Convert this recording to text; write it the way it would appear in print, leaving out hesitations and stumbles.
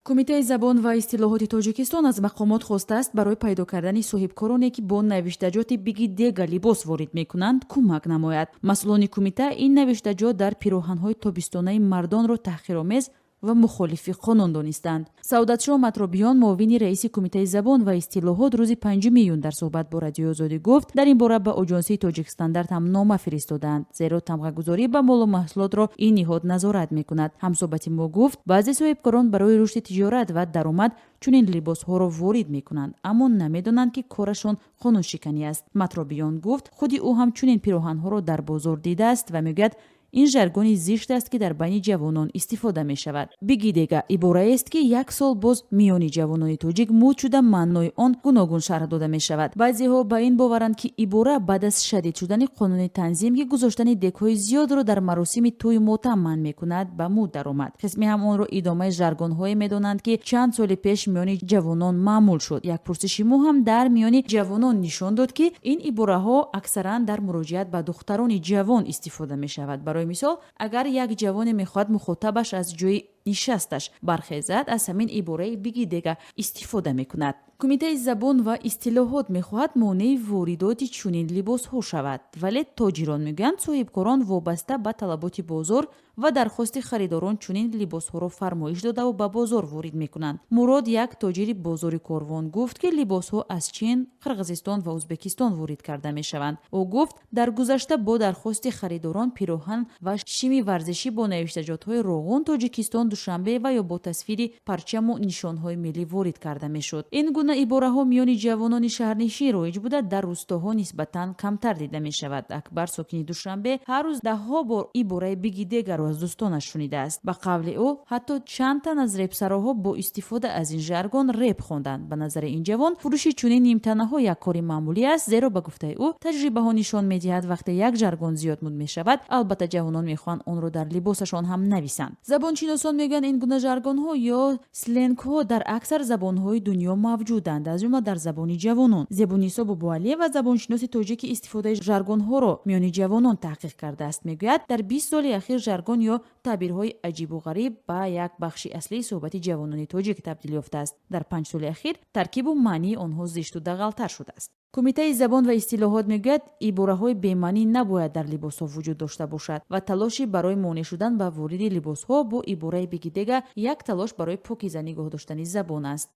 Кумитаи забон ва истилоҳоти Тоҷикистон аз мақомот хостааст, барои пайдо кардани соҳибкороне, ки бо навиштаҷоти «Бигӣ дега» либос ворид мекунанд, кӯмак намояд. Масъулони кумита ин навиштаҷот дар пироҳанҳои тобистонаи мардонро таҳқиромез ва мухолифи қонун донистанд. Саодатшоҳ Матробиён, муовини раиси Кумитаи забон ва истилоҳот, рӯзи 5 июн дар суҳбат бо Радиои Озодӣ гуфт, дар ин бора ба Оҷонсии Тоҷикстандарт ҳам нома фиристодаанд, зеро тамғагузорӣ ба молу маҳсулотро ин ниҳод назорат мекунад. Ҳамсӯҳбати мо гуфт, баъзе соҳибкорон барои рушди тиҷорат ва даромад чунин либосҳоро ворид мекунанд, аммо намедонанд, ки корашон қонуншиканӣ аст. Матробиён гуфт, худи ӯ ҳам чунин пироҳанҳоро дар бозор дидааст ва мегӯяд, ин жаргони зишт аст, ки дар байни ҷавонон истифода мешавад. «Бигӣ дега» ибораест, ки як сол боз миёни ҷавонони тоҷик муд шуда, маънои он гуногун шарҳ дода мешавад. Баъзеҳо ба ин боваранд, ки ибора баъд аз шадид шудани қонуни танзим, ки гузоштани дегҳои зиёдро дар маросими тӯю мотам манъ мекунад, ба муд даромад. Қисме ҳам онро идомаи жаргонҳое медонанд, ки чанд соли пеш миёни ҷавонон маъмул шуд. Як пурсиши мо ҳам дар миёни ҷавонон нишон дод, ки ин ибораҳо аксаран дар муроҷиат ба духтарони ҷавон истифода мешавад. Барои мисол, агар як ҷавоне мехоҳад мухотабаш аз ҷои нишасташ бархезад, аз ҳамин ибораи «Бигӣ дега» истифода мекунад. Кумитаи забон ва истилоҳот мехоҳад монеи воридоти чунин либосҳо шавад, вале тоҷирон мегӯянд, соҳибкорон вобаста ба талаботи бозор ва дархости харидорон чунин либосҳоро фармоиш додаву ба бозор ворид мекунанд. Мурод, як тоҷири бозори Корвон, гуфт, ки либосҳо аз Чин, Қирғизистон ва Ӯзбекистон ворид карда мешаванд. Ӯ гуфт, дар гузашта бо дархости харидорон пироҳан ва шими варзишӣ бо навиштаҷотҳои «Роғун», «Тоҷикистон», «Душанбе» ва ё бо тасвири парчаму нишонҳои миллӣ ворид карда мешуд. Ин гуна ибораҳо миёни ҷавонони шаҳрнишин роиҷ буда, дар рӯстоҳо нисбатан камтар дида мешавад. Акбар, сокини Душанбе, ҳар рӯз даҳҳо бор ибораи «Бигӣ дегаро» аз дӯстонаш шунидааст. Ба қавли ӯ, ҳатто чанд тан аз репсароҳо бо истифода аз ин жаргон реп хонданд. Ба назари ин ҷавон, фурӯши чунин нимтанаҳо як кори маъмулӣ аст, зеро, ба гуфтаи ӯ, таҷрибаҳо нишон медиҳад, вақте як жаргон зиёд муд мешавад, албатта ҷавонон мехоҳанд онро дар либосашон ҳам нависанд. Забоншиносон мегӯянд, ин гуна жаргонҳо ё сленгҳо дар аксар забонҳои дунё мавҷуданд, аз ҷумла дар забони ҷавонон. Зебунисо Бобоалиева, забоншиноси тоҷик, ки истифодаи жаргонҳоро миёни ҷавонон таҳқиқ кардааст, мегӯяд, дар 20 соли ахир жаргон ё таъбирҳои аҷибу ғариб ба як бахши аслии суҳбати ҷавонони тоҷик табдил ёфтааст. Дар 5 соли ахир таркибу маънии онҳо зишту дағалтар шудааст. Кумитаи забон ва истилоҳот мегӯяд, ибораҳои бемаънӣ набояд дар либосҳо вуҷуд дошта бошад ва талоши барои монеъ шудан ба вориди либосҳо бо ибораи «Бигӣ дега» як талош барои покиза нигоҳ доштани забон аст.